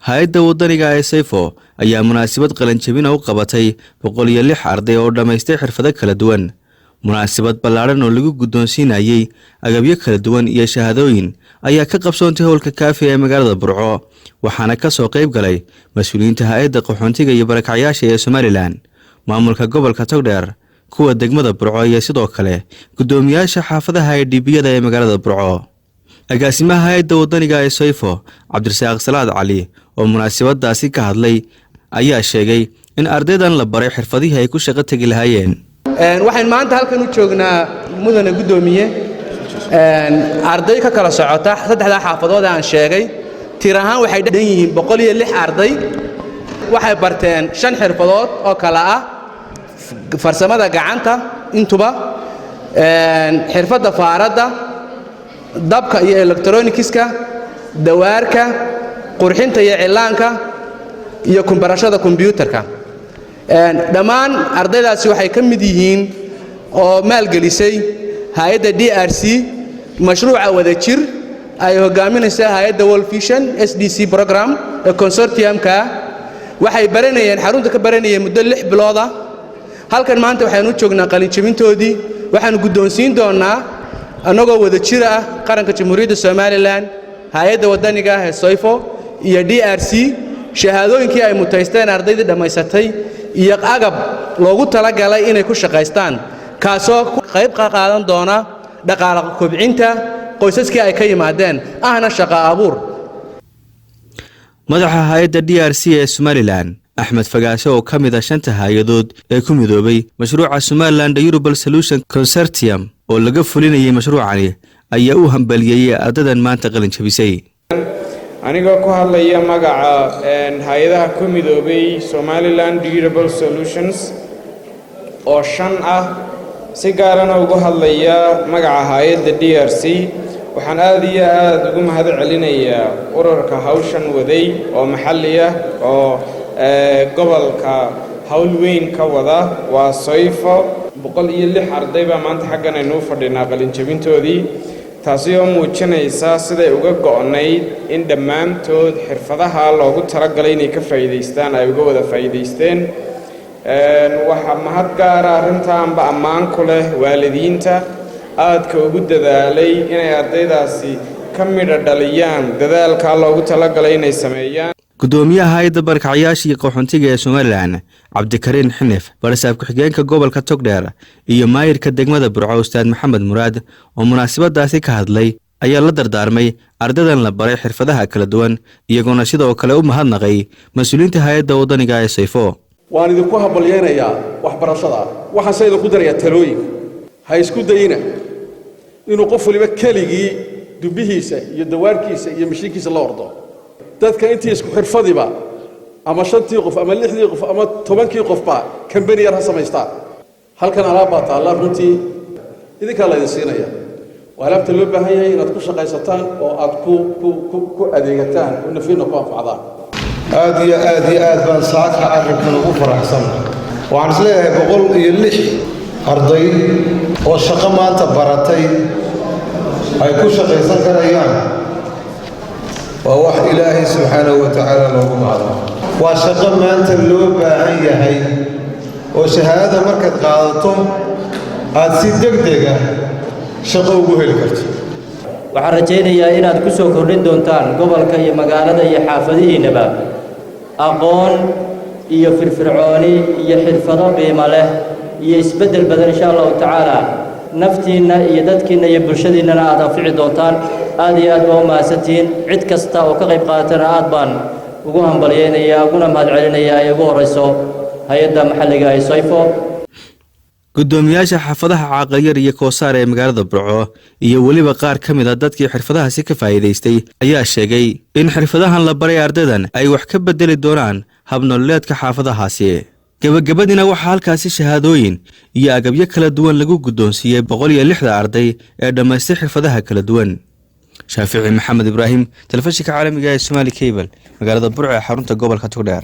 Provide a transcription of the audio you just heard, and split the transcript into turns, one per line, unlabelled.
Hay-adda wadaniga ee Sayfo ayaa munaasabad qalinjabina u qabatay 106 arday oo dhammaystay xirfado kala duwan. Munaasabad ballaadhan oo lagu guddoonsiinayey agabyo kala duwan iyo shahaadooyin ayaa ka qabsoontay howlka Kaafi ee magaalada Burco, waxaana ka soo qayb galay mas-uuliyiinta hay-adda qaxoontiga iyo barakacyaasha ee Somaliland, maamulka gobolka Togdheer, kuwa degmada Burco iyo sidoo kale guddoomiyaasha xaafadaha ee dhibiyada ee magaalada Burco. Agaasimaha hay-adda wadaniga ee Sayfo, Cabdirasaaq Salaad Cali, oo munaasabadaasi ka hadlay ayaa sheegay in ardaydan la baray xirfadihii ay ku shaqo tegi lahaayeen.
Waxaynu maanta halkan u joognaa, mudane guddoomiye, arday ka kala socota saddexdaa xaafadood aan sheegay. Tir ahaan waxay dhan yihiin 106 arday. Waxay barteen shan xirfadood oo kale ah farsamada gacanta intuba, xirfadda faaradda, dabka iyo electronics-ka, dawaarka, qurxinta iyo cillaanka iyo barashada kombyuutarka. Dhammaan ardaydaasi waxay ka mid yihiin oo maalgelisay hay-adda DRC mashruuca Wadajir ay hogaaminaysa hay-adda World Vision SDC program ee consortium-ka. Waxay baranayeen, xarunta ka baranayeen muddo 6 bilood ah. Halkan maanta waxaynu u joognaa qalinjabintoodii. Waxaanu guddoonsiin doonnaa, annagoo wadajir ah, qaranka Jamhuuriyadda Somaliland, hay-adda waddaniga ah ee Soyfo iyo DRC, shahaadooyinkii ay mutaysteen ardaydii dhammaysatay iyo agab loogu talagalay inay ku shaqaystaan, kaasoo qayb ka qaadan doona dhaqaala kobcinta qoysaskii ay ka yimaadeen, ahna shaqo abuur.
Madaxa hay-adda DRC ee Somaliland, Axmed Fagaase, oo ka mid ah shanta hay-adood ee ku midoobay mashruuca Somaliland Durable Solution Consortium oo laga fulinayay mashruucani, ayaa u hambaliyeeyey ardaydan maanta qalin jabisay.
Anigoo ku hadlaya magaca hay-adaha ku midoobay Somaliland Durable Solutions oo shan ah, si gaarana ugu hadlaya magaca hay-adda DRC, waxaan aad iyo aad ugu mahad celinayaa ururka hawshan waday oo maxalli ah oo gobolka hawl weyn ka wada, waa Soyfo. 106 arday baa maanta xaggan aynuu fadhinaa qalinjabintoodii, taasi oo muujinaysa siday uga go'nayd in dhammaantood xirfadaha loogu talagalay inay ka faa'iidaystaan ay uga wada faa'iidaysteen. Waxaa mahad gaara arrintaanba ammaan ku leh waalidiinta aadka ugu dadaalay inay ardaydaasi ka midha dhaliyaan dadaalkaa loogu talagalay inay sameeyaan.
Gudoomiyaha hay-adda barakacyaasha iyo qaxoontiga ee Somaliland, Cabdikariin Xinif, barasaab ku-xigeenka gobolka Togdheer iyo maayirka degmada Burco, Ustaad Maxamed Muraad, oo munaasabadaasi ka hadlay ayaa la dardaarmay ardaydan la baray xirfadaha kala duwan, iyagoona sidoo kale u mahadnaqay mas-uuliyiinta hay-adda waddaniga ee Sayfo.
Waan idinku hambalyaynayaa waxbarashada. Waxaan se idinku darayaa talooyinka: ha isku dayina inuu qof waliba keligii dubbihiisa iyo dawaarkiisa iyo mashiinkiisa la ordo. Dadka intii isku xirfadiba, ama shantii qof ama lixdii qof ama 10-kii qofba, kambani yar ha samaystaan. Halkan alaab baa taalla, runtii idinkaa laydin siinaya. Waa alaabta loo baahan yahay inaad ku shaqaysataan oo aad ku adeegataan oo nafiinna ku anfacdaan.
Aad iyo aad iyo aad baan saaka arrinkan ugu faraxsan. Waxaan is leeyahay 106 arday oo shaqo maanta baratay ay ku shaqaysan karayaan waa wax Ilaahay subxaanahu wa tacaala loogu mahado. Waa shaqo maanta loo baahan yahay oo shahaadada markaad qaadato aad si deg dega shaqo ugu heli karto.
Waxaan rajaynayaa inaad ku soo kordhin doontaan gobolka iyo magaalada iyo xaafadihiinnaba aqoon iyo firfircooni iyo xirfado qiimo leh iyo isbeddel badan, insha Allahu tacaala. Naftiinna iyo dadkiinna iyo bulshadiinnana aad anfici doontaan. Aad iyo aad baa u mahadsantihiin. Cid kasta oo ka qayb qaadatana aad baan ugu hambalyaynayaa, uguna mahad celinayaa, ay ugu horrayso hay-adda maxalliga ee Soyfo.
Guddoomiyaasha xaafadaha Caaqalyar iyo Koosaar ee magaalada Burco iyo weliba qaar ka mid a dadkii xirfadahaasi ka faa'iidaystay ayaa sheegay in xirfadahan la baray ardaydan ay wax ka beddeli doonaan habnololeedka xaafadahaasi. Gebagabadiina waxaa halkaasi shahaadooyin iyo agabyo kala duwan lagu guddoonsiiyey 106-da arday ee dhammaystay xirfadaha kala duwan. Shaafici Maxamed Ibraahim, telefishinka caalamiga ee Somali Cable, magaalada Burco ee xarunta gobolka Togdheer.